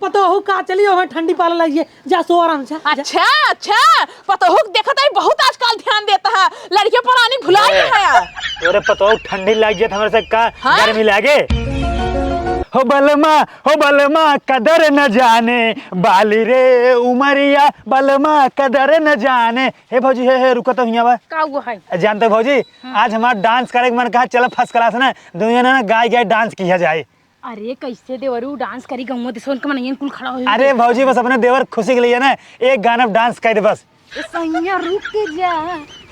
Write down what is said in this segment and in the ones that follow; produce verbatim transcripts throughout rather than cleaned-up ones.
पतोहू का चली, ओमे ठंडी पाला लगी है, जा सो आराम से, जा। अच्छा, अच्छा, पतोहू के देखत है बहुत आजकल ध्यान देता है, लड़के परानी भुलाई ए, है। तोरे पतोहू ठंडी लाग जात, हमरे से का हाँ? गर्मी लागे? हो बलमा, हो बलमा, कदर न जाने, बाली रे उमरिया, बलमा कदर न जाने। हे भौजी, हे, हे, रुको तो हियाँ बा। का हुआ है? जानते हो भौजी, हाँ। आज हमार डांस करे के मन कहा, चलो फर्स्ट क्लास ना, दुनिया ना गाय गाय डांस किया जाए। अरे कैसे देवरू डांस करी, गौवा देसवन के मनइयन कुल खड़ा हो। अरे भौजी, बस अपने देवर खुशी के लिए ना एक गाना डांस कर दे बस। ए सैया रुक जा,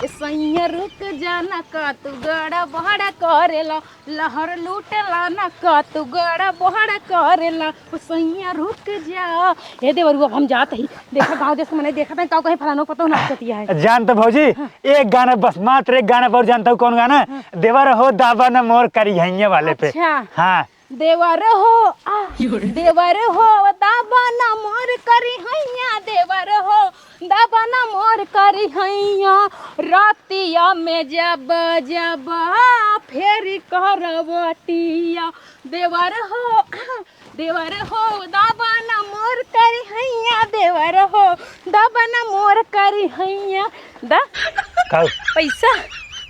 ए सैया रुक जा ना, का तू गड़ा बड़ा करेला, लहर लूटेला ना, का तू गड़ा बड़ा करेला, ओ सैया रुक जा। ए देवरू, अब हम जात ही, देखा गाँव देस के मनई देखत है, का कहीं फलानो पतोहू नाचतिया है। जानते भौजी, हाँ। एक गाना बस, मात्र एक गाना और जानता हूँ, कौन गाना? हाँ। देवर हो दाबा न मोर करी हैया वाले पे। अच्छा। हाँ। देवर हो, आ, देवर हो, दाबा ना मोर करी हैया, देवर हो, दाबा ना मोर करी हैया, रातिया में जब, जब फेरी करवटिया, देवर हो, आ, देवर हो, दाबा ना मोर करी हैया, देवर हो, दाबा ना मोर करी हैया, दा। का? पैसा?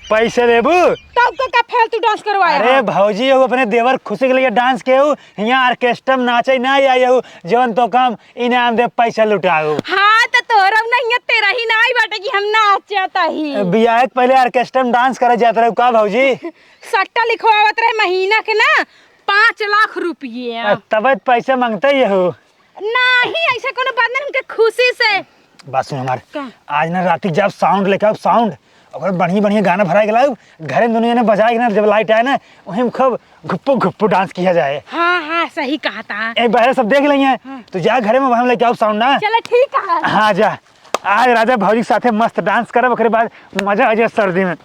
पैसे देबू? तब तो का फालतू डांस करवाए अरे हो? भौजी, एगो अपने देवर खुशी के लिए डांस के हूँ, हियाँ ऑर्केस्ट्रा में नाचे ना आई हूँ, जवन तो काम इनाम दे पैसा लुटाऊ। हाँ, तो तोहरा नहीं है, तेरा ही ना आई बाटे कि हम नाचत ही। बियाह के पहले ऑर्केस्ट्रा में डांस करे जात रहू का भौजी? सट्टा लिखवावत रहे महीना के ना, पाँच लाख रुपये। आ, तबे तो पैसा मांगते ही हो। नहीं, ऐसे कोनो बात नहीं, उनके खुशी से। बात सुन हमार। का? आज ना राती जब साउंड लेके आओ, साउंड, और बढ़िया बढ़िया गाना भराए के लाओ, घरे में दुनिया ने बजाए के ना, जब लाइट आए ना, वहीं में खूब घुप्पू घुप्पू डांस किया जाए। हाँ, हाँ, सही कहा था। ए, बहरे सब देख लेंगे। हाँ। तो जा घरे में, वहाँ लेके आओ साउंड ना। चलो, ठीक है। हाँ, जा। आज राजा भौजी के साथे मस्त डांस करब, ओकरे बाद मजा आ जाए सर्दी में।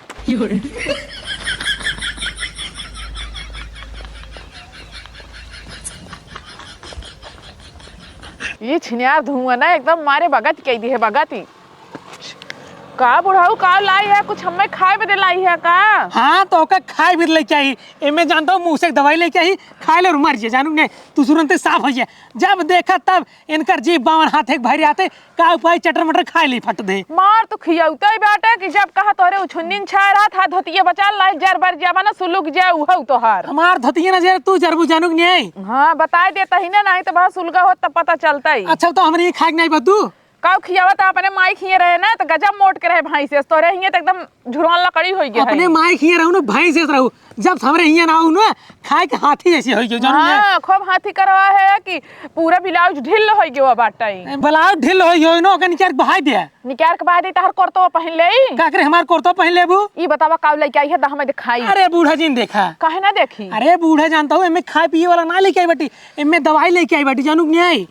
ये छिनियार धुआं ना एकदम मारे बगत कई दी है, बगत ही। का बुढ़ऊ, का लाई है? कुछ हमें खाए बदे लाई है का? हाँ, तो ओका खाए भी लेके आई। एमे जानता हूँ, मुँह से दवाई लेके आई, खाए ले और मर जाए, जानू ने, तू तुरंते साफ हो जाए। जब देखा तब इनकर जीभ बावन हाथ एक भर आते, का उपाय चटर मटर खाए ले फट दे। मार तो खियौते ही बाटे कि जब कहा तोरे उछुन्निन छाए रहत, हाथ धोतिया बचा लाई, जर बर जाबा ना सुलुक जाए उहौ तोहार। हमार धोतिया ना जर तू जरबू जानू के नहीं। हाँ, बताए देता ही ना, नहीं तो बहुत सुलगा होत तब पता चलता ही। अच्छा, तो हमरे ये खाए के नहीं बा तू? काऊ खियावत अपने माई खिए रहे ना, तो गजब मोट के रहे भैंस से, तोरे हिये तो एकदम झुरवान लकड़ी होई गए अपने है। माई खिए रहू ना, भैंस से रहू, जब हमरे हिये ना आऊ ना, खाए के हाथी जैसे होई गयो, जानू ना? हाँ, खूब हाथी करवा है कि पूरा ब्लाउज ढिल होई गयो बाटे। ब्लाउज ढिल होई गयो ना, ओके निकाल के बहाई दे। निकाल के बहाई दे, तहर कुर्तो पहन ले। का करे हमार कुर्तो पहन लेबू? ई बतावा काऊ लेके आई है, द हमें दिखाई। अरे बूढ़ा जी ने देखा। काहे ना देखी? अरे बूढ़ा जानता हूँ, एमे खाए पिए वाला ना लेके आई बाटी, एमे दवाई लेके आई बाटी, जानू कि नहीं आई?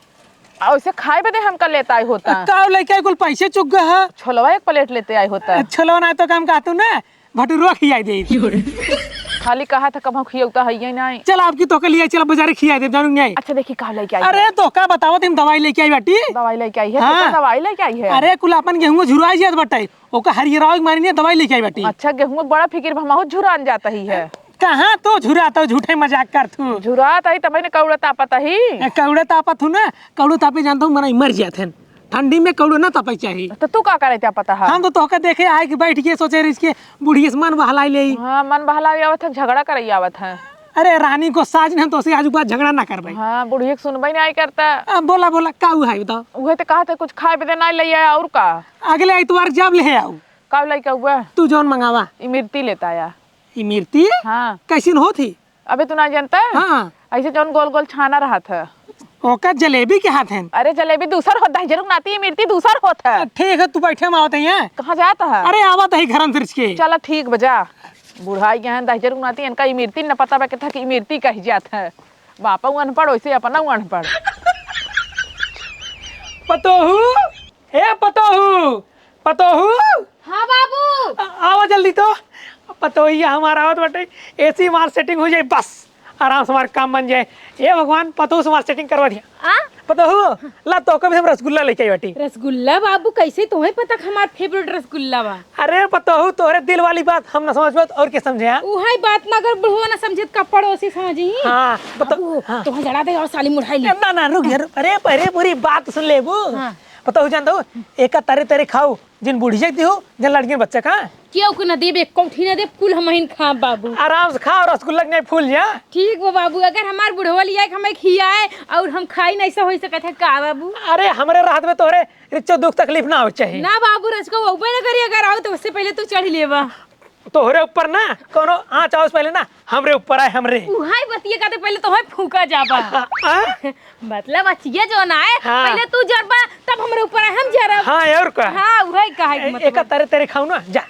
आ, उसे खाए बदे हमका लेता आई होता। का लेके आई, कुल पैसे चुक गए है। छोलवा एक प्लेट लेते आई होता। छोलवा ना तो काम कहतू ना, भटुरवा खियाई दे। खाली कहा था कब खियौता है ये नहीं। चल आपकी तो के लिए चल बाजारे खियाई दे, जानू नहीं। अच्छा देखी का लेके आई अरे है। तो का बताओ, तुम दवाई लेके आई बाटी। दवाई लेके आई है, हाँ। तो दवाई लेके आई है। अरे कुल अपन गेहूं झुराई जात बाटे, ओका हरियराव के मारी ने दवाई लेके आई बाटी। अच्छा गेहूं बड़ा फिकिर भमाहू झुरान जाता ही है। कहाँ तो झुरात हो, झूठे मजाक करत हूँ। झुरात ही तब ने कौड़ा तापत ही। ए, कौड़ा तापत हूँ ना, कौड़ा तापे जानता हूँ, मनई मर जात है। ठंडी में कौड़ा ना तापे चाहिए। तो तू का करे तापत है? हम तो तोहका देखे आए कि बैठ के सोचे रही के बुढ़िया से मन बहलाई ले। हाँ, मन बहलाई आवत है, झगड़ा करे आवत है। अरे रानी को साज ने हम तो से आज बात झगड़ा ना करबे। हाँ, बुढ़िया के सुनबे नहीं करता। अब बोला, बोला, का हुआ है बताओ? उहे तो कहा था कुछ खाए बदे नहीं ले आया और का? अगले इतवार जब ले आओ। का लेके हुआ? तू जौन मंगावा। इमरती लेता आया। इमरती? हाँ। कैसन होत ही? अबे तू ना जानता है? हाँ। ऐसे जौन गोल गोल छाना रहत है। ओका जलेबी के हाथ है। अरे जलेबी दूसर होत है, जरूर नाती इमरती दूसर होत है। ठीक है, तू बैठे में आवत है यहाँ। कहाँ जात है? अरे आवत है घरन तिरछ के। चला ठीक बजा। बुढ़ाई गए हैं, दहिजर नाती इनका इमरती न पता बा के था कि इमरती कही जात है। बापा अनपढ़, वैसे अपना अनपढ़। पतोहू, ए पतोहू, पतोहू। हाँ बाबू। आ-, आवा जल्दी तो। पतोहिया हमार आवत बाटे, एसी हमार सेटिंग हो जाए बस। आराम से हमार काम बन जाए। ए भगवान, पतोहू से हमार setting करवा दिया। आ? पतोहू, ला तोहका भी हम रसगुल्ला लेके आई बाटी। रसगुल्ला बाबू, कैसे तोहे पता कि हमार favourite रसगुल्ला बा? अरे पतोहू, तोहरे दिल वाली बात हम ना समझ पात और के समझे, हाँ? उहइ बात ना अगर बुढ़वा ना समझे त का पड़ोसी समझी? हाँ, पतो-, बाबू, हाँ। तोहे जड़ा दे और साली मुढ़ाई ली। ए, ना, ना, रुक जा, रुक। अरे, अरे, पूरी बात सुन लेबू। हाँ। पतोहू जान दो, एका तरे तरे खाऊ, जिन बुढ़िया के दिहू, जिन लड़कियन बच्चा का। केहू के ना देब, एक कौठी ना देब, कुल हमहिन खाब बाबू। आराम से खा और रसगुल्ला के नहीं फूल जा। ठीक बा बाबू, अगर हमार बुढ़वा लिया के हमें खियाए और हम खाई नहीं, ऐसा हो सकत है का बाबू? अरे हमरे रहत में तोहरे रिच्चो दुख तकलीफ ना हो चाहिए। ना बाबू, रचको वो ना करी, अगर आओ तो उससे पहले तू चढ़ लेबा। तोहरे ऊपर ना कोनो आँच आवे से पहले ना हमरे ऊपर आए, हमरे। उहाई बतिया कहते पहले तोहे फूका जाबा। हाँ? मतलब अचिया जो ना आए, हाँ। पहले तू जरबा तब हमरे ऊपर आए, हम जरब। हाँ, और का? हाँ, उहाई कहे के ए-, मतलब। एका तरे तरे खाऊ ना, जा।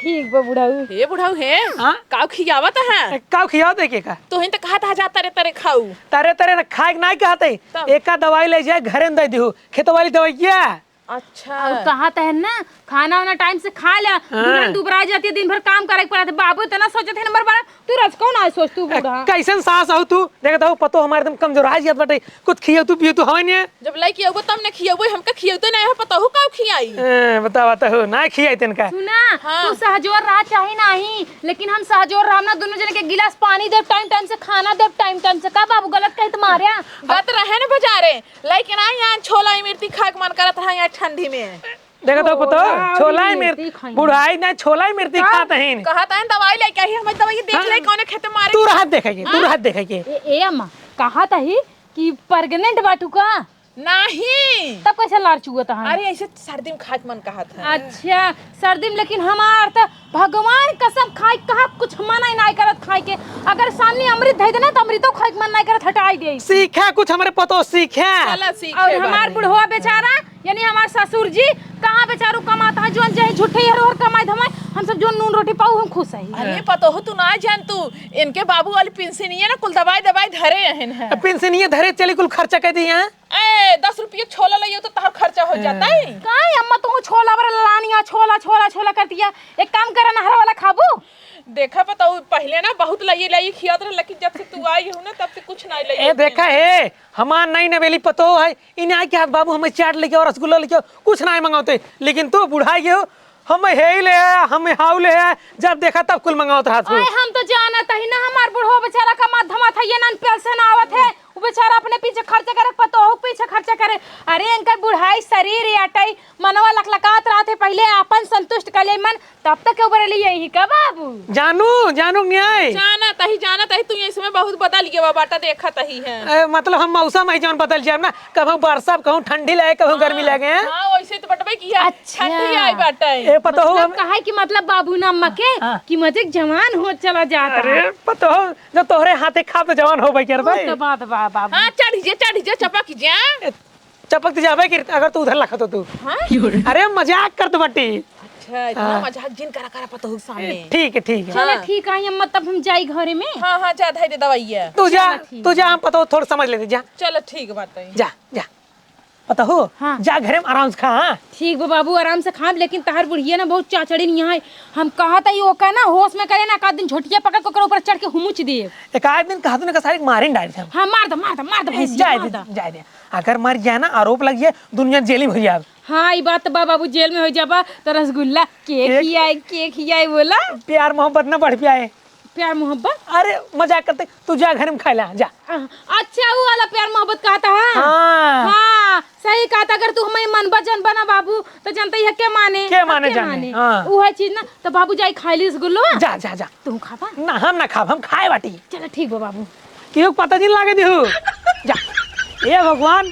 ठीक बा बुढ़ऊ। हे बुढ़ऊ हे, हाँ? काऊ खियावत है? ए, काऊ खियावत है के का? तोहिन त कहत है जा तरे तरे खाऊ। तरे तरे ना खाए के नाई कहत है। तब? एका दवाई ले जाए घरे में दे दिहू, खेत वाली दवाई क्या? अच्छा। और कहा त है ना, खाना वाना time से खा ले, हाँ। दुल्हन दुबरा जाती है, दिन भर काम करे के पड़त है। बाबू इतना सोचत है नंबर बारह, तू रचको ना सोच तू ए, बूढ़ा। कैसन सास हो तू? देख तो पतो हमारे एकदम कमजोर आ जात बाटे, कुछ खियो तू पियो तू हवा नहीं है। जब लइके अउबो तब न खियउबो, हमका खियउते नहीं हो, पतोहू का खियाई? ए, बतावा तो हो, ना खियाई तनका। सुना, हाँ। तू सहजोर रहा चाहे नाही, लेकिन हम सहजोर रहम ना, दुनो जने के गिलास पानी देब, time time से खाना देब, time time से। का बाबू गलत कही तुम्हारे? गत रहे न बजारे, लेकिन आई यहाँ छोला मिर्ची खाए के मन करत है यहाँ ठंडी में। देखा तो ओ, पतो, राम छोला मिर्ची, मिर्ची खाई। बुढ़ाई ना छोला मिर्ची का? खात हैं। कहत हैं दवाई लेके आई, हमें दवाई देख हाँ। ले, कौने खेते मारे तू के। रहत देखे के, तू हाँ? रहत देखे के। ए, ए अम्मा, कहत ही कि pregnant बाटू का? नहीं। तब कैसे लार चुअत है? अरे ऐसे सर्दी में खाए के मन कहत है। अच्छा, सर्दी में, लेकिन हमार त भगवान कसम खाए कहा कुछ मना ही नहीं करत खाए के। अगर सामने अमृत धइ देना त अमृतो खाए के मन नहीं करत, हटाई दे। सीखे कुछ हमरे पतो सीखे। चला सीखे और हमार बानी। बुढ़वा बेचारा, यानी हमार ससुर जी कहाँ बेचारू कमात है, जोन जही झूठे हर ओर कमाई धमाई, हम सब जोन नून रोटी पाऊ हम खुश है। अरे पतोहू तू ना जान तू, इनके बाबू वाली पिंसिनिया ना कुल दवाई दवाई धरे रहन है। अब पिंसिनिया धरे चली कुल खर्चा कर दी हैं। ए, दस रुपये छोला लइयो तो तोहर खर्चा हो जाता है। काहे अम्मा तू छोला बरा लानिया, छोला, छोला, छोला कर दिया। एक काम करा, नहर वाला खाबू? देखा पतोहू, पहले ना बहुत लइए लइए खियात रहे, लेकिन जब से तू आई हो ना, तब से कुछ नहीं लइए। ए, देखा हे, हमार नई नवेली पतोहू है, इन्हें आए के हाथ बाबू हमें चाट लेके और रसगुल्ला लेके और कुछ नहीं मंगाते, लेकिन तू बुढ़ा गए हो, हम हे ही ले आया, हम हाउ ले आया, जब देखा तब कुल मंगावत रहत हो। अरे हम तो जानत ही ना, हमार बुढ़वा बेचारा कमात धमात है, ये नन पेंशन आवत है, वो बेचारा अपने पीछे खर्चा करे, पतोहू के पीछे खर्चा करे। अरे इनकर बुढ़ाई शरीर अटई, मनवा लकलकात रहत है, पहले आपन संतुष्ट कर ले मन, तब तक के उबर ले यही का बाबू। जानू, जानू न्याय। जानत ही, जानत ही, तू ये समय बहुत बदल गया बाटा, देखत ही है। ए, मतलब हम मौसम है जौन बदल जाए ना, कभू बरसा, कहूँ ठंडी लगे, कहूँ गर्मी लगे। हाँ, वैसे तो बटबे की है। अच्छा। ठंडी आई बाटे। ए, पतोहू मतलब हम कहे कि मतलब बाबू ना अम्मा के हाँ। कि मजे जवान हो चला जाता अरे, है। पतोहू, जो तोहरे हाथे खाब तो जवान हो भाई, यार वो भाई। तो बात बा, बाबू। हाँ, चढ़ जे, चढ़ जे, चपक जे। ए, चपक तो जाबे कर, अगर तू उधर लखत हो तू। हाँ? अरे, मजाक करत बाटी। अच्छा, इतना हाँ। मजाक जिन करा, करा पतोहू के सामने। ए, ठीक है, ठीक है। चलो, हाँ। ठीक है, अम्मा, तब हम जाई घरे में। हाँ, हाँ, जा, धई दे दवाइया। तू जा, चलो, ठीक तू जा, है। हम पतोहू थोड़ा समझ लेते, जा। चलो, ठीक बात है। जा, जा। पतोहू, हाँ। जा घरे में आराम से खा, हाँ? ठीक बा बाबू, आराम से खाब, लेकिन तहार बुढ़िया ना बहुत चाचड़ी नहीं है। हम कहत ही ओका ना होश में करे ना, एक आध दिन झोटिया पकड़ के ओकरा ऊपर चढ़ के हुमुच देब। एक आध दिन कहत ना का सारे मारे न डाल दे हम। हाँ, मार दे, मार दे, मार दे ए, भैंसिया, जाए मार दे, दे। जाए दे। अगर मर जाए ना, आरोप लग जाए, दुनिया जेल में हो जाए। हाँ, ई बात तो बा बाबू, जेल में हो जाबा तो रसगुल्ला के एक खियाए, के खियाए बोला? प्यार मोहब्बत ना बढ़ पाए। प्यार मोहब्बत? अरे, मजाक करते, तू जा घर में खाए ला, जा। आ, अच्छा, वो वाला प्यार मोहब्बत कहता है? हाँ। हाँ, सही कहता, अगर तू हमें मन बचन बना बाबू, तो जानते ही है के माने? के अब माने के जाने? माने? हाँ। वो है चीज ना, तो बाबू जाई खाई ली रसगुल्ला। जा, जा, जा। तू खाबा? ना, हम ना खाब, हम खाए बाटी। चलो, ठीक बा बाबू। केहू के पता नहीं लागे दिहू। जा। ए भगवान,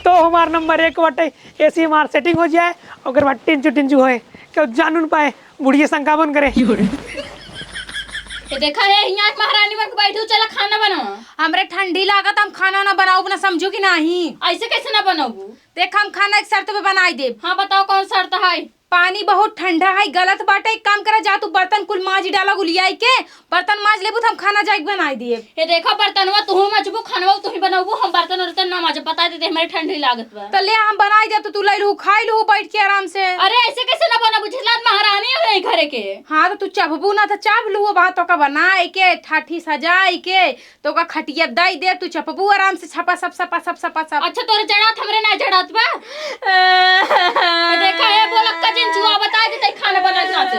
तो हमार नंबर एक बटे। ऐसी हमार setting हो जाए, ओकर बाद टिंचू टिंचू होए, केहू जानू न पाए, बुढ़िया शंका बन करे। ये देखा है, यहाँ एक महारानी बन के बैठी हूँ, चला खाना बनाओ। हमरे ठंडी लागत, हम खाना ना बनाऊब ना, समझू कि नाही? ऐसे कैसे ना बनाऊबू? देख, हम खाना एक शर्त पे बनाई देब। हाँ, बताओ कौन शर्त है? पानी बहुत ठंडा है, गलत बाटे। एक काम करा, जा तू बर्तन कुल माँज डाला गुलियाई के, बर्तन माँज लेबू तो हम खाना जाइके बनाई दिए। ये देखा बर्तनवा तुहू मजबू, खानवा तुही बनबू, हम बर्तन उर्तन ना माजब, बता देते हमारे ठंडी लागत बा। तो ले हम बनाई देब, तो तू लई लू खाई लू बैठ के आराम से। अरे ऐसे कैसे ना बनबू, झिझलात महारानी है घरे के। हाँ तो तू चबबू ना तो चब लू, वहाँ तो का बनाई के ठाठी सजाई के तो का खटिया दई दे, तू चपबू आराम से छपा सप, सपा सप, सपा सप। अच्छा, तोरे जड़ात हमरे ना जड़ात बा? ए, देखा, ए, बोलक्का जिन चुआ बता दे, तई खाना बनत ना ते।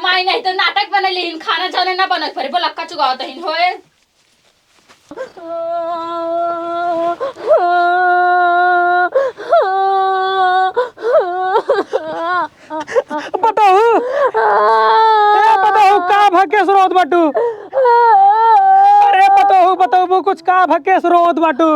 माई नहीं तो नाटक बनैली हिन, खाना जाने ना बनत परे, बोलक्का चुआ तहिन होए। पतोहू, ए पतोहू, का भकेस रोत बाटू? अरे पतोहू, पतोहू, कुछ का भकेस रोत बाटू?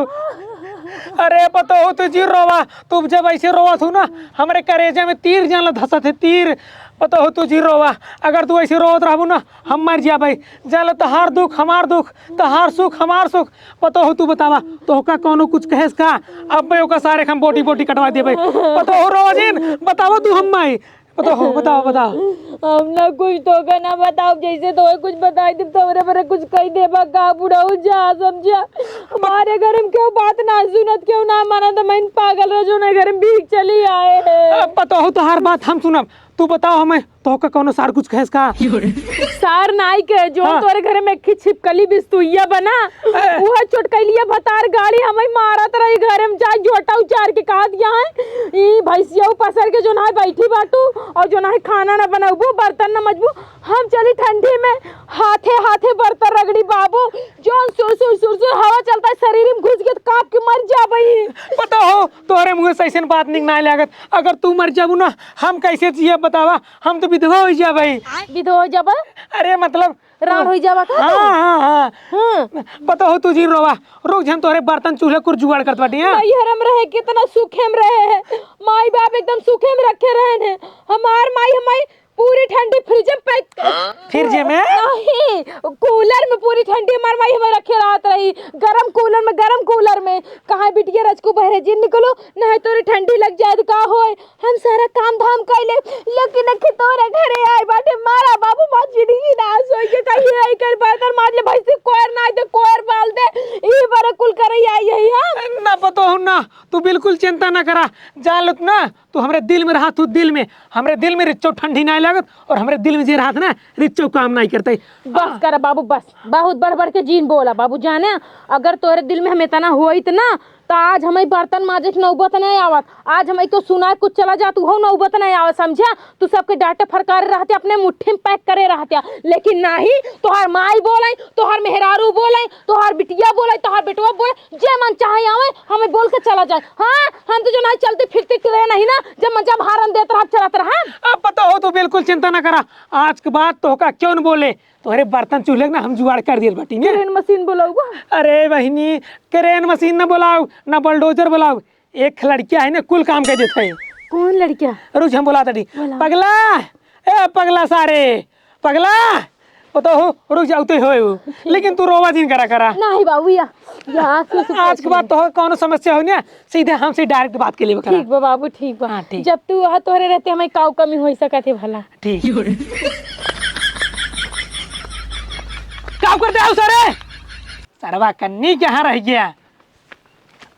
अरे पतोहू, तू जिन रोवा, तू जब ऐसे रोवत हू ना, हमरे करेजा में तीर जान ला धसत है, तीर। पतोहू, तू जिन रोवा, अगर तू ऐसे रोवत रहबू ना, हम मर जाबै। जान ला, तोहार दुख हमार दुख, तोहार सुख हमार सुख। पतोहू, तू बतावा, तोहका कौनो कुछ कहेस का? अब्बै ओका सारे हम बोटी बोटी कटवा देबै। पतोहू, रोवा जिन, बतावा तू हम्मै। पतोहू, बतावा, बतावा। हम ना कुछ तोहका ना बताउब, जैसे तोहे कुछ बताई देब तो हमरे बरे कुछ कही देबा का बुढ़ऊ, जा समझा। हमारे घर में केहू बात ना सुनत, केहू ना मानत, हम पागल रह जो ना घर में भीख चली आए हैं। अब पतोहू, तोहार बात हम सुनब, तू बतावा हम्मै, तोहका कौनो सार कुछ कहेस का? सार नाई के, जो हाँ। तोरे घर में एक ही छिपकली बिस्तुइया बना, ए। उहे चोटकैलिया भतार गाड़ी हमें मारत रही, घर में जाए झोटा उचार के कहा दिया है, ई भैंसिया पसर के जो ना बैठी बाटू और जो ना खाना ना बनबू, बर्तन ना मजबू, हम चली ठंडी में हाथे हाथे बर्तन रगड़ी बाबू, जौन सुर सुर सुर सुर हवा चलता है शरीर में घुस गया तो कांप के मर जाबई। पतोहू, तोहरे मुँह से ऐसन बात निक नाय लागत, अगर तू मर जाबू ना, हम कैसे जिए बतावा? हम तो विधवा हो जाबै। विधवा हो जाबा? अरे मतलब राड़ हो जाबा का हाँ, तू? हाँ, हाँ। हम्म। पतोहू, तू जिन रोवा, रुक, हम तोहरे बर्तन चूल्हे कुर जुगाड़ करत बाटी, हाँ? नैहर में रहे कितना सुखे में रहे हैं, माई बाप एकदम सुखे में रखे रहे हैं। हमार माई हमारी पूरी ठंडी फ्रिज में पैक। फ्रिज में? नहीं, कूलर में पूरी ठंडी हमार माई हमें रखे रहत रही, गरम कूलर में, गरम कूलर में। कहाँ बिटिया रजकू बहरे जिन निकलो, नहीं तोरे ठंडी लग जाए तो का होए? हम सारा काम धाम कैले, लेकिन अखी तोरे घरे आए बाटे, मारा बाबू, मार जिंदगी नाश होई के कहिए आई कर बर्तन मार ले, भैंसी कोयर ना दे, कोयर बाल दे, ई बरे कुल करे आई यही हम। ना पतोहू ना, तू बिल्कुल चिंता ना करा, जा लुत ना, तू हमरे दिल में रहा, तू दिल में, हमरे दिल में रिच्चो ठंडी नाय लागत और हमरे दिल में जे रहत ना, रिच्चो काम नाय करते। बस कर बाबू, बस, बहुत बढ़ बढ़ के जिन बोला बाबू। जाने, अगर तोरे दिल में हम इतना होइत ना, तो आज हमें बर्तन माजे के नौबत नहीं आवत। आज हमें तो सुना कुछ चला जात, उहो नौबत नहीं आवत, समझा? तू सबके डांटे फरकारे रहते, अपने मुट्ठी में पैक करे रहते, लेकिन नहीं, तोहार माई बोले, तोहार मेहरारू बोले, तोहार बिटिया बोले, तोहार बेटवा बोले, जे मन चाहे आवे, हमें बोल के चला जाए। हाँ, हम तो जो नहीं चलती फिरती रहे नहीं ना, जब मन चाहे हारन देत रहा, चलत रहा। अब पतोहू, तू बिल्कुल चिंता ना करा, आज के बाद तोहका क्यों न बोले, तोहरे बर्तन चूल्हे के ना हम जुगाड़ कर दिए बाटी ने। क्रेन मशीन बोलाऊ बा? अरे बहिनी, क्रेन मशीन ना बोलाऊ, ना बुलडोजर बोलाऊ, एक लड़किया है ना, कुल काम कर देत है। कौन लड़किया? रुक, हम बोला ताटी। बोला। पगला, ए पगला सारे, पगला, पतोहू, रुक जाऊ तो होए हो, लेकिन तू रोवा जिन करा करा। नहीं बाबू, या, या आँख से आज के बाद तोहर कौनो समस्या हो ना, सीधे हमसे डायरेक्ट बात के लिए करा। ठीक बा बाबू, ठीक बा। हाँ, ठीक। जब तू वहाँ तोहरे रहते हमें काऊ कमी हो सकत है भला। ठीक। काऊ कर दे आओ सारे। सरवा कन्नी कहाँ रह गया?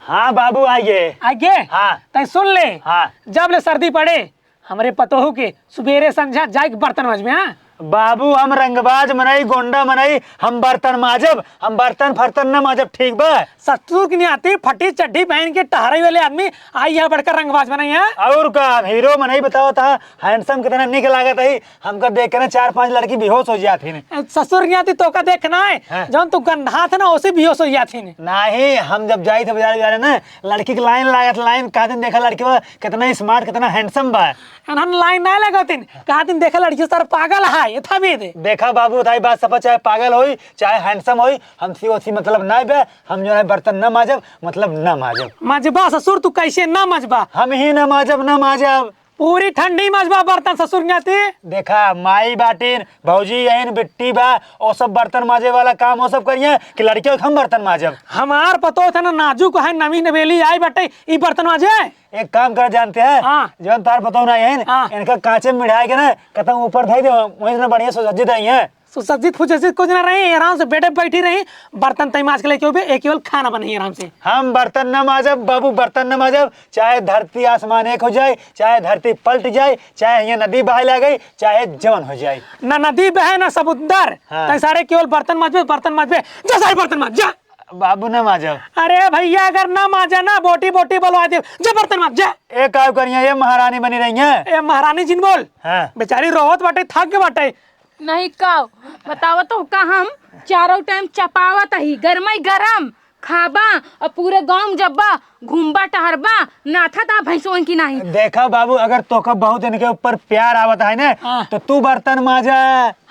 हाँ बाबू, आइए। आइए? हाँ। तै सुन ले। हाँ। जब ले सर्दी पड़े, हमरे पतोहू के सुबेरे संझा जाइके बर्तन माज में, हाँ? बाबू, हम रंगबाज मनई, गोंडा मनई, हम बर्तन माजब, हम बर्तन फर्तन न माजब, ठीक बा? ससुर के नाती फटी चड्ढी पहन के टहरे वाले आदमी आई यहाँ बड़का रंगबाज बनई, हाँ? और का, हम हीरो मनई बतावत हा, handsome कितना निक लागत है, हमका देख के ना चार पांच लड़की बेहोश हो जात हिन। ए, ससुर के नाती तोका देख ना है, हाँ। जौन तू गंधात है ना, ओसे बेहोश हो जात हिन। नाही, हम जब जाई थे बाजार, बाजार ना, लड़की के लाइन लागत, लाइन, कहा दिन देखा लड़की बा, कितना smart, कितना handsome बा। एनहन लाइन ना लगतिन, कहा दिन देखा लड़की सारा पागल है, ये था भी दे। देखा बाबू, ताई बात सपा, चाहे पागल होई, चाहे handsome होई, हमसे ओसी मतलब ना बे, हम जो है बर्तन ना माजब, मतलब ना माजब। माजबा ससुर, तू कैसे ना माजबा? हम ही ना माजब, ना माजब। पूरी ठंडी माजबा बर्तन ससुर न्याती। देखा, माई बाटिन, भौजी अहिन, बिट्टी बा, ओ सब बर्तन माजे वाला काम ओ सब करिहें कि लड़के हम बर्तन माजब? हमार पतोह थे ना नाजुक है, नवी नवेली आई बाटे, ई बर्तन माजे। एक काम कर जानते हैं, हाँ। जौन तार पतोह ना अहिन, हाँ। इनका कांचे में मिढ़ाए के ना, कतम ऊपर धई दे, वहीं से ना बढ़िया सुसज्जित आई हैं। सुसज्जित फुसज्जित कुछ ना रही, आराम से बेडे बैठी रही, बर्तन तई माज के लेके उबे, एक केवल खाना बनही आराम से। हम बर्तन न माजब बाबू, बर्तन न माजब, चाहे धरती आसमान एक हो जाए, चाहे धरती पलट जाए, चाहे हियाँ नदी बहाए लागे, चाहे जवन हो जाए। ना नदी बहे ना समुंदर, हाँ। तई सारे केवल बर्तन माजबे, बर्तन माजबे, जा सारे बर्तन माज, जा। बाबू न माजब। अरे भैया अगर ना माजा ना बोटी बोटी बोलवा दे, जा बर्तन माज, जा। ए का करिया, ये महारानी बनी रही है। ए महारानी जिन बोल। हाँ। बेचारी रोवत बाटे, थक के बाटे। नहीं का, बतावा तो का हम चारों टाइम चपावत ही, गरमई गरम खाबा और पूरे गांव में जब्बा, घूमबा टहरबा, नाथा ता भैंसों की नहीं। देखा बाबू, अगर तोका बहुत इनके ऊपर प्यार आवत है ना, हाँ। तो तू बर्तन माजा।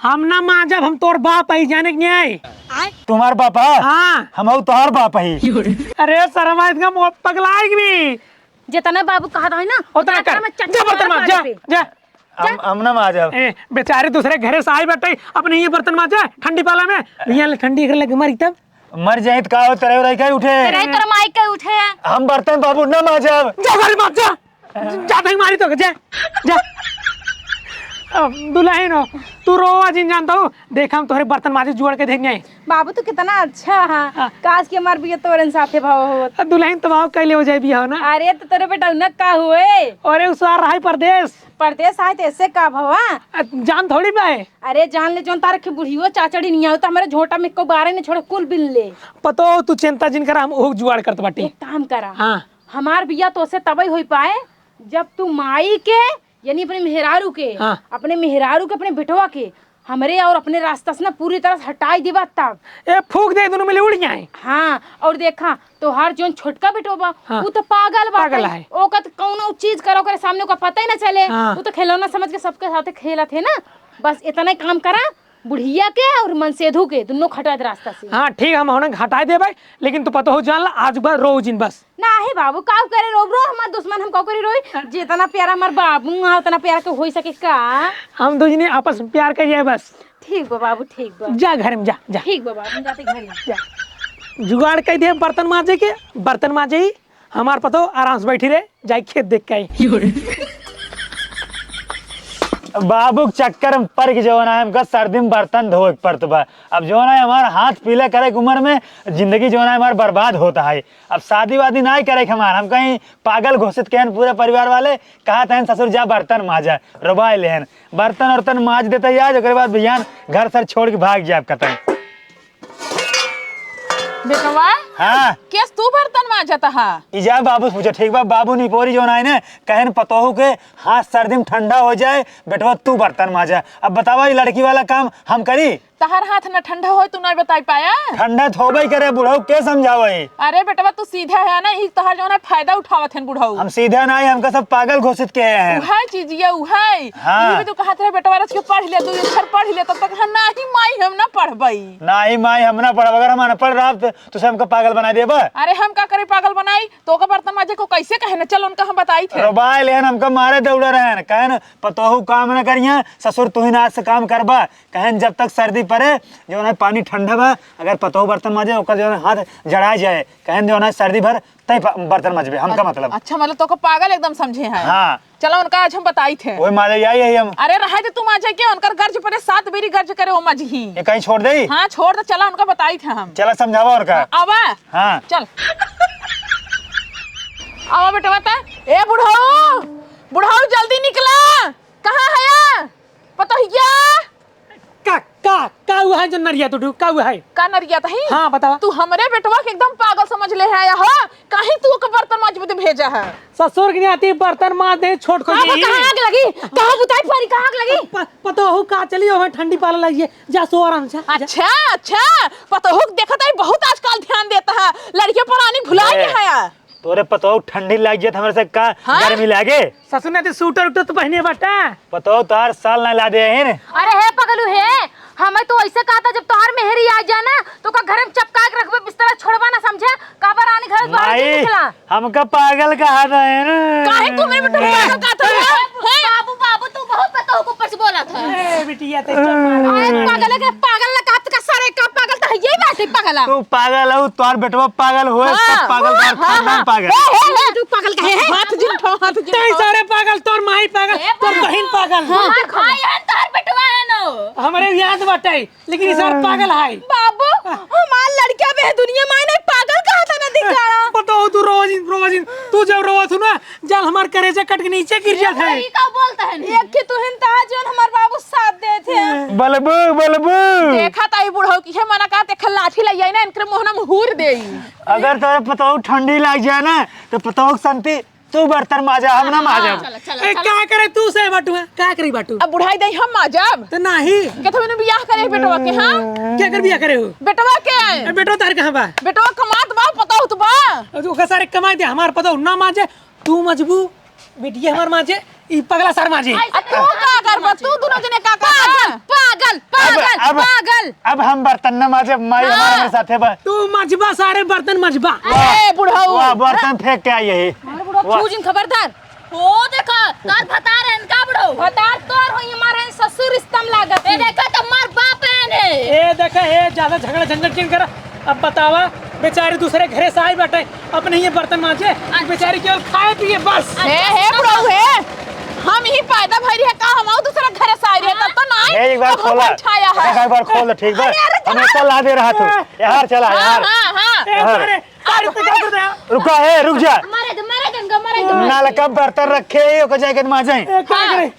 हम ना माजब, हम तोर बाप है, जाने के नहीं आई। तुम्हार बाप है? हाँ। हम तोहार बाप है। अरे शर्मा, इतना मो-, पगलाएगी भी। जितना बाबू कहत है ना, उतना उतना कर। कर, मैं चटनी जा बर्तन मार मार, जा, पे। जा। हम, हम ना माजब। ए, बेचारे दूसरे घरे से आए बाटे, अपने ये बर्तन माजा, ठंडी पाला में। यहाँ ले ठंडी कर लगे मरी तब। मर जाए तो का हो, तेरे रह के उठे। तेरे तोर माई के उठे। हम बर्तन बाबू ना माजब। जा सारे माज, जा। जा भाई मारी तो, जा, जा। अब दुल्हन हो, तू रोवा जिन जानता हूँ, देख हम तोहरे बर्तन माजे जुगाड़ के देख जाए। बाबू तू कितना अच्छा है। हाँ। काश के हमार बिया तोरन साथे भाव होत। अब दुल्हन तो भाव कैले हो जाए बिया हो ना। अरे तो तोरे बेटा उन्हें का हुए? अरे उ सार रहा है परदेश। परदेश आए तो ऐसे का भवा? आ, जान थोड़ी बा है। अरे जान ले, जोन तार के बुढ़ियो चाचड़ी नहीं आओ तो हमारे झोटा में को बारे ने छोड़े कुल बिल ले। पतो हो, तू चिंता जिन करा, हम ओह जुगाड़ करत बाटी। एक काम करा। हाँ। हमार बिया तो से तबई होई पाए जब तू माई के, यानी अपने मेहरारू के, हाँ। अपने मेहरारू के, अपने बेटवा के हमरे और अपने रास्ता से ना पूरी तरह से हटाई देबा तब। ए, फूक दे, दोनों मिले उड़ जाए। हाँ, और देखा, तोहार जोन छोटका बेटवा बा, हाँ। उ तो पागल बा, पागल है। ओका तो कौनो चीज करो, ओकरे सामने ओका पता ही ना चले। हाँ। उ तो खिलौना समझ के सबके साथे खेलत है ना। बस इतना ही काम करा, बुढ़िया के और मनसेधु के दोनों हटा दे रास्ता से। हाँ, ठीक, हम उन्हें हटा देबे, लेकिन तू पता हो जान ला, आज के बाद रो जिन बस। नाही बाबू, का करे रोब रो, हमार दुश्मन हम का करी रोई? जितना प्यारा हमार बाबू है, उतना प्यारा के होई सके का? हम दो जने आपस में प्यार करिए बस। ठीक बा बाबू, ठीक बा। जा घर में जा, जा। ठीक बा बाबू, हम जाते घर में। जा। जुगाड़ कर दे बर्तन माजे के, बर्तन माजे ही, हमार पतो आराम से बैठी रहे, जाई खेत देख के आई। बाबू के चक्कर में पड़ के जवन है, हमका सर्दी में बर्तन धोए के पड़त बा। अब जवन है, हमार हाथ पीला करे के उम्र में जिंदगी जवन है, हमार बर्बाद होता है। अब शादी वादी नाई करे के हमार, हम कहीं पागल घोषित कहन पूरे परिवार वाले, कहा तहन ससुर जा बर्तन माजा, रोबाई लेहन, बर्तन उर्तन माज देता ही आज, ओकरे बाद बिहान घर सर छोड़ के भाग जाए कतई। बेटवा, हाँ। केस तू बर्तन माजत हा? ई जा बाबू से पूछो, ठीक बा? बाबू निपोरी जौन आए ने, कहन पतोहू के हाथ सर्दी में ठंडा हो जाए, बेटवा तू बर्तन माजा। अब बतावा, ई लड़की वाला काम हम करी? तहार हाथ न ठंडा होए, तू नहीं बताई पाया? ठंडा तो होबे करे, बुढ़ऊ के समझावे? अरे बेटवा, तू सीधा है ना, ई तहार जौन है फायदा उठावत हन बुढ़ऊ। हम सीधा नहीं, हमका सब पागल घोषित किए हैं। उहे चीजिया, उहे। हाँ। उहे तू कहत रहे, बेटवा रच के पढ़ ले, दू अक्षर पढ़ ले, तब तक हम, "नाही माई, हम ना पढ़बई।" नाही माई, हम ना पढ़ब। अगर हम अनपढ़ रहब, तो तुसे हमका पागल बना देबा? अरे हम का करी पागल बनाई? तो ओकर बर्तन माजे को कैसे कहे न? चल उनका हम बताई थे। रोबाए लेहन हमका मारे दौड़ा रहन, कहन पतोहू काम न करिया, ससुर तू ही नाक से काम करबा। कहन जब तक सर्दी पड़े, जौन है पानी ठंडा बा, अगर पतोहू बर्तन माजे, ओकर जौन हाथ जड़ा जाए, कहन जौन है सर्दी भर तई प-, बर्तन मजबे, हमका अच्छा, मतलब। अच्छा, मतलब तोका पागल एकदम समझे हैं। हाँ। चला उनका आज हम बताई थे। ओए मारे आई, आई हम। अरे रहे दे तू माजे के, उनकर गर्ज पड़े, सात बेरी गर्ज करे ओ मजही। ये कहीं छोड़ दे? हाँ, छोड़ दे, चला उनका बताई थे हम। चला समझावा उनका। हाँ, आवा। हाँ। चल। आवा बेटवा ता। ए बुढ़ऊ, बुढ़ऊ जल्दी निकला। कहाँ है या? पतोहिया। का, का, का हुआ है जो नरिया तू, का हुआ है? का नरिया तही? हाँ, बतावा। तू हमरे बेटवा के एकदम पागल समझ ले है, हो? काहे तू ओके बर्तन माज बदे भेजा है? ससुर के नाती बर्तन माज दे, छोट को कहाँ, नहीं। कहाँ आग लगी? कहाँ बुताई पड़ी, कहाँ आग लगी? प-, पतोहू का चली, ओमे ठंडी पाला लगी है। जा सो आराम से, जा। अच्छा, अच्छा, पतोहू के देखत है, बहुत आजकल ध्यान देता है, लड़के परानी भुला ए, गया है। तोरे पतोहू ठंडी लाग जात, हमरे से का हाँ? गर्मी लागे? ससुर ने तो सूटर उटर तो पहने बाटा। पतोहू तो हर साल ना ला दे है ने। अरे हे पगलू हे, हमें तो ऐसे कहा था जब तोहार मेहरी आ जाए ना तो का घर में चपका के रखबे, बिस्तर छोड़बा ना समझे, काबर आनी घर से बाहर नहीं नहीं, निकला। हमका पागल कहा था है ना। काहे तू मेरे बेटे को पागल कहा था? बाबू, बाबू, तू बहुत पतोह के ऊपर से बोलत है। ए, बिटिया, ते चुप मार। अरे, पागल है, पागल ना कहत का सारे का पागल तो है, यही बात है, पागल है। तू पागल हो, तोहर बेटवा पागल होए, हाँ, सब पागल, हाँ, तोहर हाँ, खानदान हाँ। पागल। ए, ए, ए, तू पागल कहे है? हाथ जिन उठाओ, हाथ जिन तै उठाओ। सारे पागल, तोर माई पागल, ए, तोर बहन पागल। हमार भाई है, तोहर बेटवा है नो। हमरे याद बाटे। लेकिन ई सार पागल है। बाबू, हमार लड़का बे दुनिया में नहीं पागल कहा था ना दिखाड़ा। बताओ तू रोज, रोज तू जब रोवत हो ना, जल हमार करेजा कट के नीचे गिर जात है। ये का बोलता है? एक के तुहिन ता जोन हमार बाबू साथ देत है। बलबू, बलबू। देखा ताई बुढ़ऊ की है मना का ते लाठी ले आई ना, इनके मुंह ना मुहूर देई। अगर तोरे पतोह ठंडी लाग जाए ना, तो पतोह के संती तू बर्तन माजा, हम ना माजब। चला, चला, ए, चला। का करे तू से बाटू, हैं? का करी बाटू? अब बुढ़ाई दई हम माजब। तो नाही। के तो मैंने बियाह करे बेटवा के, हाँ? के कर बियाह करे हो? बेटवा के। ए, बेटवा तार कहाँ बा? बेटवा कमात बा, पतोह तो बा। अब ओकर सारे कमाई दे, हमार पतोह ना माजे, तू मजबू, बिटिया हमार माजे, ई पगला सार माजे। आ तू का करबा? तू दुनो जने का करबा? पागल, पागल, अब, पागल, अब, पागल। अब हम बर्तन ना माजे, माई हमारे, हाँ। हमारे साथे बा। तू मजबा सारे बर्तन मजबा। ए, बुढ़ऊ। वाह, बर्तन फेंक के आई है। अरे बुढ़ऊ, वाह। छू जिन खबरदार। ओ देखा, तार भतार है इनका बुढ़ऊ। भतार तोर होई, हमार है ससुर रिश्तम लागत ए है। देखा तो मार बाप है ने। ए देखा, ए ज्यादा झगड़ा झंझट जिन करा। अब बतावा, बेचारी दूसरे घरे से आई बाटे, अपने ये बर्तन माजे, अच्छा। बेचारी केवल खाए पिए बस। हे, हे बुढ़ऊ हे, हम ही पैदा भई रहे का, हम आऊ दूसरा घरे से आई रहे, तब तो नाही, हे, एक बार तब हम खोला, छाया है। एक बार खोल, ठीक बा? अरे, अरे, हम चला। ऊपर ला दे रहा तू, ए। यार चला, हाँ, यार। हाँ, हाँ। ए, यार। अरे, अरे, तू क्या कर रहा है? रुका, ए, रुक जा। मारे दे, मारे दे, मारे दे। नलका बर्तन रखे, ओकर जाके माजे। ए, का हाँ। करे?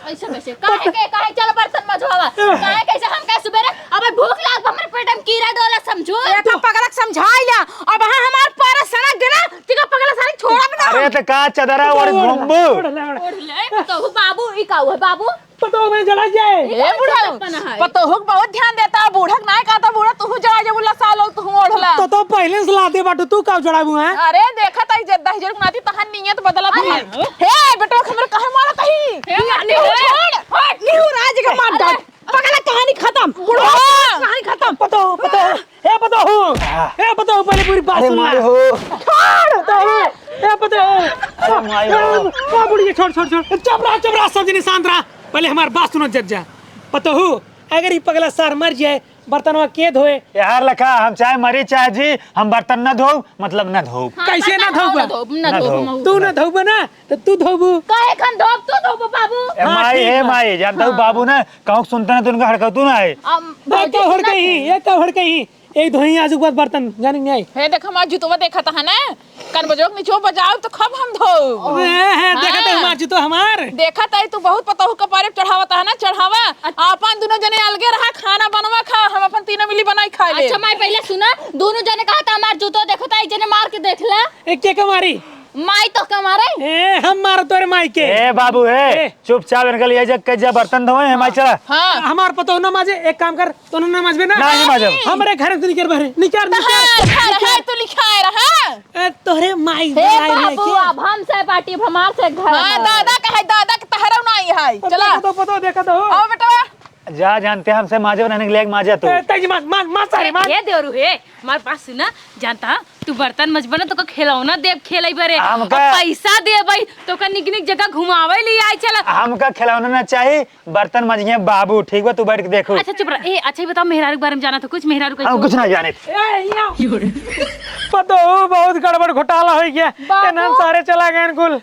ऐसे कैसे? काहे के, काहे चल बर्तन मजवावा? काहे कैसे हम कहे सुबेरे, अबे भूख लाग बा, हमरे पेट में कीड़ा डोला, समझू? ए, तो पगला के समझाई ला। अब हाँ हमार पारा सनक गना, तिका पगला सारी छोड़ा बना। अरे तो का चदरा ओढ़ घूमबू? ओढ़ ले, ओढ़ ले। ओढ़ ले, तो बाबू, ई का हुआ बाबू? पतोह में जड़ा जाए। ए बुढ़ऊ, पतोह के बहुत ध्यान देता है, बूढ़ा के नाय कहता, बूढ़ा तू जड़ा जे बोला सालो तू ओढ़ला। तो, तो पहले से लादे बाटू, तू का जड़ाबू है? अरे देखा ताई जे दहिजर के नाती तहन नियत बदलत है। हे बेटवा, हमरे काहे मारत ही? हे, निहुर, छोड़, हट, निहुर, आज का मार डाल। अरे। पगला कहानी खत्म। बुढ़ऊ। कहानी खत्म। पतोह, पतोह। ए पतोहू, ए पतोहू, पहले पूरी बात सुन ले। अरे माई हो। छोड़, पतोहू। ए पतोहू। अरे माई हो। ए, ए बुढ़िया, छोड़, छोड़, छोड़। चुप रहा, चुप रहा, सब जने शांत रहा। पहले हमार बात सुनो, जज्जा। पतोहू, अगर ई पगला सार मर जाए, बर्तनवा के धोए? यार लखा, हम चाहे मरी चाहे जी, हम बर्तन न धोब, मतलब न धोब। हाँ, कैसे ना धोबा? ना धोब, ना धोब। तू ना धोबा ना, तो तू धोबू। काहे खान धोब, तू धोबू बाबू। ए हाँ, माई, ठीक हे बा। माई, जानता हूँ हाँ। बाबू ना, कहूँ सुनता ना तो उनका हड़कतू ना है। ए, का हड़कही, ए, का हड़कही? ए, धोई आज के बाद बर्तन, जानी नहीं आई। हे देख, हमार जुतवा देखा था ना, कन बजो के नीचे बजाओ तो खब हम धो। अबे, हे, देखा था हाँ। हमार जुतो हमार। देखा था, तू बहुत पतोहू कपारे चढ़ावा था ना, चढ़ावा। अच्छा। अपन दोनों जने अलगे रहा, खाना बनवा खा, हम अपन तीनों मिली बनाई खा ले। अच्छा, माई पहले सुना, दोनों जने कहा था हमार जुतो देखा था, एक जने मार के देख ला। एक के कमारी? माई तो कमारे। ए, हम मारो तोरे माई के। ए, बाबू, ए, ए। चुपचाप इनका लिए जा, के जा बर्तन धोए, ए, माई चला। हाँ। हमार पतोह ना माजे, एक काम कर, तोने ना माजबे ना। ना, नहीं माजब। हमरे घर से निकर बाहरे, निकर, निकर। हाँ, घर है, तू लिखाए रहा। ए, तोरे माई हे बुलाए रहे बाबू, के? अब हम से पार्टी, अब हमार से घर हाँ, है। दादा का है, दादा के तहरा नहीं है। चला। पतोह, पतोह, देखा तो। आओ बेटवा। जा जानते हैं हमसे माजे बनाने के लिए एक माजा तो। ए, तेजी मार, मार, मार सारे, मार। ये देवरू हे, हमार बात सुना, जानता है, तू बर्तन मजबा ना, तोका खिलौना देब खेलई बरे, हमका और पैसा देबई, तोका निक निक जगह घुमावे ले आई चला। हमका खिलौना ना चाही, बर्तन मजिए बाबू, ठीक बा, तू बैठ के देखो। अच्छा चुप रह। ए, अच्छा ये बताओ, मेहरारू के बारे में जाना था कुछ, मेहरारू हम कैसे कुछ ना जाने। ए, यहाँ। पतोहू बहुत गड़बड़ घोटाला हो गया, बाबू। एनन सारे चला गए कुल।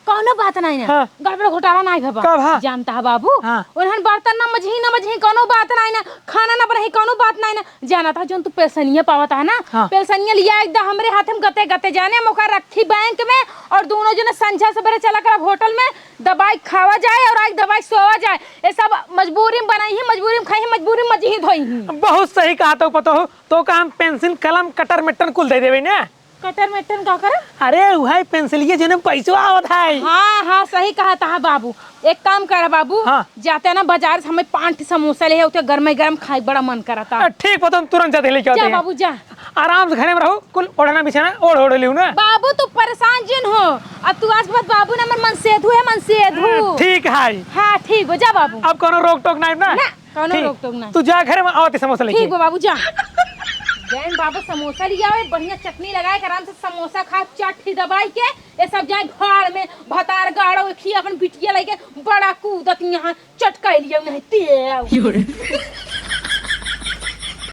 कौनो बात नहीं ना। हाँ। गड़बड़ घोटाला नहीं भवा। का भा? जानता है बाबू? हाँ। उन्हन बर्तन ना मजही, ना मजही, कौनो बात नहीं ना। खाना ना बनही, कौनो बात नहीं ना। जानता है, जोन तू पेलसनिया पावत है ना, हाँ। पेलसनिया लिया एक दा हमरे हाथ में गते गते जाने, हम ओकर रखी बैंक में, और दोनों जने संझा सबेरे चला करब होटल में, दवाई खावा जाए और आज दवाई सोवा जाए। ये सब मजबूरी में बनाई ही, मजबूरी में खाई ही, मजबूरी में मजही धोई ही। बहुत सही कहा तो पतोहू, तो का हम पेंसिल, कलम, कटर, मेटन कुल दे देवे ना। कटर मेटन का करे? अरे, उहै पेंसिलिया जेने पैसवा आवत है। हाँ, हाँ, सही कहा था बाबू। एक काम करा बाबू, हाँ। जाते ना बाजार से हमें पाँच ठे समोसा ले आओ, तो गरमे गरम खाए बड़ा मन करा था। अ, ठीक बा, तो हम तुरंत जाते लेके आते जा हैं। बाबू, जा। आराम से घरे में रहो, कुल ओढ़ना बिछाना ओढ़ ओढ़ लियो ना। बाबू, तू परेशान जिन हो, अब तू आज के बाद बाबू ना, मन, मन सेधु है, मन सेधु। अ, ठीक है। हाँ, ठीक बा, जा बाबू। अब कोनो रोक टोक नहीं ना? ना। कौनो ठीक। रोक टोक ना। तू जा घरे में, आवत ही समोसा लेके। ठीक बा बाबू, जा। जैन बाबू समोसा लिया आवे, बढ़िया चटनी लगाए के आराम से समोसा खा, चट ही दबाई के, ये सब जाए भाड़ में, भतार गाड़ो, एक देखी अपन बिटिया लइके बड़ा कूदत यहाँ चटकाई लिया नहीं ते।